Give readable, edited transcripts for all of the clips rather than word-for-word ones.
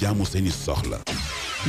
jaamu seeni soxla.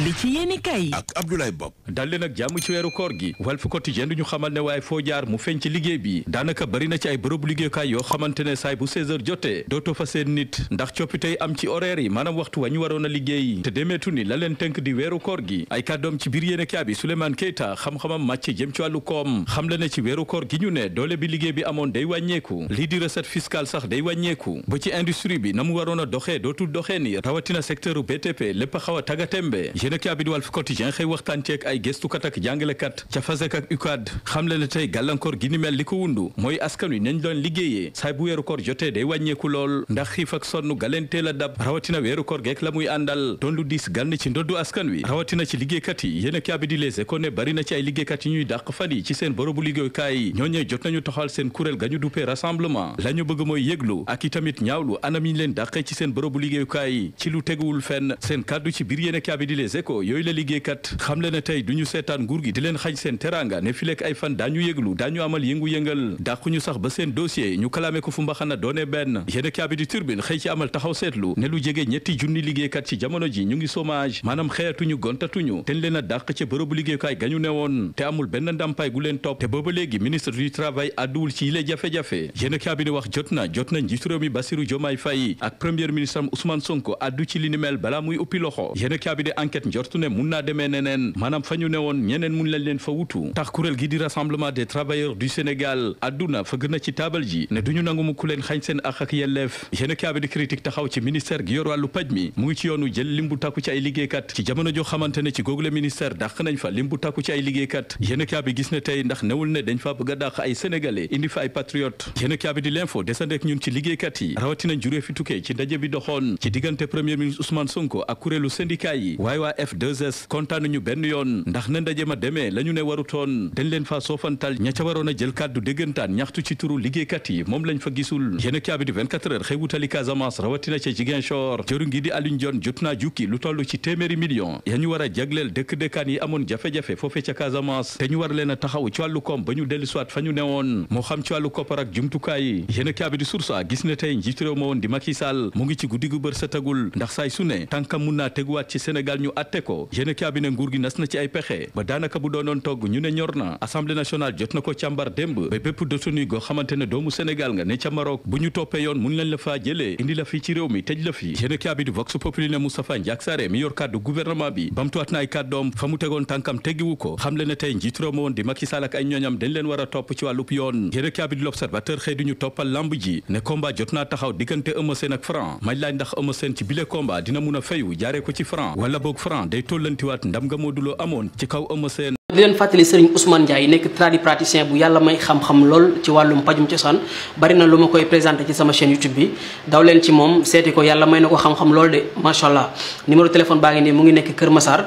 li ci yéeni kay ak Abdoulaye Bob. dal leen ak jàmm ci weeru koor gi Walf Quotidien du ñu xamal ne waaye foo jaar mu feeñ ci liggéey bi daanaka bari na ci ay bërëbu liggéeyukaay yoo xamante ne saay bu 16h jotee dootoo fa seen nit ndax coppitey am ci horaire yi maanaam waxtu wa ñu waroon a liggéey te demeetu ni la leen tënk di weeru koor gi ay kàddoom ci biir yéene kaa bi Souleymane Keita xam-xamam màcc jëm ci wàllu koom xam le ne ci weeru koor gi ñu ne doole bi liggéey bi amoon day wàññeeku lii di recette fiscale sax day wàññeeku ba ci industrie bi na mu waroon a doxee dootul doxee ni rawatina secteur u BTP lépp a xaw a tagatembe yéene kaa bi di Walf Quotidien xëy waxtaan ceeg ay gëstukat ak jàngalekat ca FASEG ak UCAD xam le ne tey gàllankoor gi ni mel li ko wundu mooy askan wi nañ doon liggéeyee saay bu weeru koor jotee day wàññeeku lool ndax xiif ak sonn galeen teel a dab rawatina weeru koor geek la muy àndal doon lu diis gànn ci ndoddu askan wi rawatina ci liggéeykat yi yéen a kaabi di Les Échos ne bari na ci ay liggéeykat yi ñuy dàq fan yi ci seen bërëbu liggéeyukaay ñooñee jot nañu taxal seen kuréel ga ñu duppee rassemblement la ñu bëgg mooy yëglu ak itamit ñaawlu anam yi ñu leen dàqee ci seen bërëbu liggéeyukaay ci lu teguwul fenn seen kàddu ci biir yéen a kaabi di Les Échos yooyu la liggéeykat xam le ne tey du ñu seetaan nguur gi di leen xañ seen teranga ne fi lekk ay fan daañu yëglu daañu amal yëngu-yëngal dàquñu sax ba seen dossier ñu kalaame ko fu mbaxana doone benn yéen a kaabi di Tribune xëy ci amal taxaw seetlu ne lu jege ñetti junni liggéeykat ci jamono ji ñu ngi chômage maanaam xëyatuñu gontatuñu te leen a dàq ca bërëbu liggéeyukaay gañu ne woon te amul benn ndàmpaay gu leen topp te booba léegi ministre du travail àdduwul ci yile jafe-jafe yéen a kaabi di wax jot na njiitu réew mi Bassirou Diomaye Faye ak premier ministre am Ousmane Sonko àddu ci li ni mel balaa muy uppi loxo yéen a kaabi di enquête njortu ne mun naa demee neneen maanaam fa ñu ne woon ñeneen mun lañ leen fa wutu tax kuréel gi di rassemblement des travailleurs du Sénégal àdduna fa gën a ci taabal ji ne duñu nangu mu ku leen xañ seen ak ak yelleef yéen a kaabi di critique taxaw ci ministère gi yor wàllu paj mi mu ngi ci yoonu jël lim bu takku ci ay liggéeykat ci jamono joo xamante ne ci googule ministère dàq nañ fa lim bu takku ci ay liggéeykat yéen a kaabi gis ne tey ndax newul ne dañ fa bëgg a dàq ay sénégalais indi fa ay patriote yéen a kaabi di l'info desandeek ñun ci liggéeykat yi rawatina juree fi tukkee ci ndaje bi doxoon ci diggante premier ministre Ousmane Sonko ak kuréelu syndicat yi waaye waa F2S kontaan nañu benn yoon ndax na ndaje ma demee la ñu ne warutoon dañ leen fa soofantal ña ca waroon a jël kàddu déggantaan ñaxtu ci turu liggéeykat yi moom lañ fa gisul yéen a kaabi di 24 heures xëy wutali Casamance rawatina ca Ziguinchor jëru ngi di Alioune Dione jot naa jukki lu toll ci téeméeri million ya ñu war a jagleel dëkk-dëkkaan yi amoon jafe-jafe foofee ca Casamance te ñu war leen a taxaw ci wàllu koom ba ñu dellu siwaat fa ñu newoon moo xam ci wàllu koppar ak jumtukaay yi yéen a kaabi di Source A gis ne tey njiitu réew ma woon di Macky Sall mu ngi ci guddi gu bër sa tagul ndax saay su ne tànkam mun naa teguwaat ci Sénégal ñu atte ko yéen a kaabi ne nguur gi nas na ci ay pexe ba daanaka bu doonoon togg ñu ne ñor na assemblée nationale jot na ko càmbar démb ba bépp détenu goo xamante ne doomu Sénégal nga ne ca Maroc bu ñu toppee yoon mun lañ la faa jëlee indi la fii ci réew mi tëj la fi yéen a kaabi di Vox Populi ne Moustapha Ndiack Sarré mi yor kàddu gouvernement bi bamtuwaat na ay kàddoom fa mu tegoon tànkam teggiwu ko xam le ne tey njiitu réew ma woon di Macky Sall ak ay ñooñam dañ leen war a topp ci wàllub yoon yéen a kaabi di L'Observateur xëy duñu toppal lamb ji ne combat jot naa taxaw diggante Eumeu Sène ak Franc mañ laaj ndax Eumeu Sène ci bile combat dina mun a fayu jaaree ko ci Franc wala boog Franc day tollantiwaat ndam nga Modou Lo amoon ci kaw Eumeu Sène di leen fàttali Serigne Ousmane Ndiaye nekk tradipraticien bu yàlla may xam-xam lool ci wàllum pajum cosaan bari na lu ma koy présenté ci sama chaîne YouTube bi daw leen ci moom seeti ko yàlla may na ko xam-xam lool de macha allah numéro téléphone baa ngi nii mu ngi nekk Kër Massar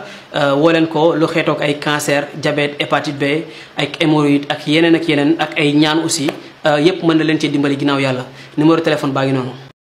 woo leen ko lu xeetoog ay cancer diabète hépatite B ak hémorroïde ak yeneen ak ay ñaan aussi yépp mën na leen ci dimbali ginnaaw yàlla numéro téléphone baa ngi noonu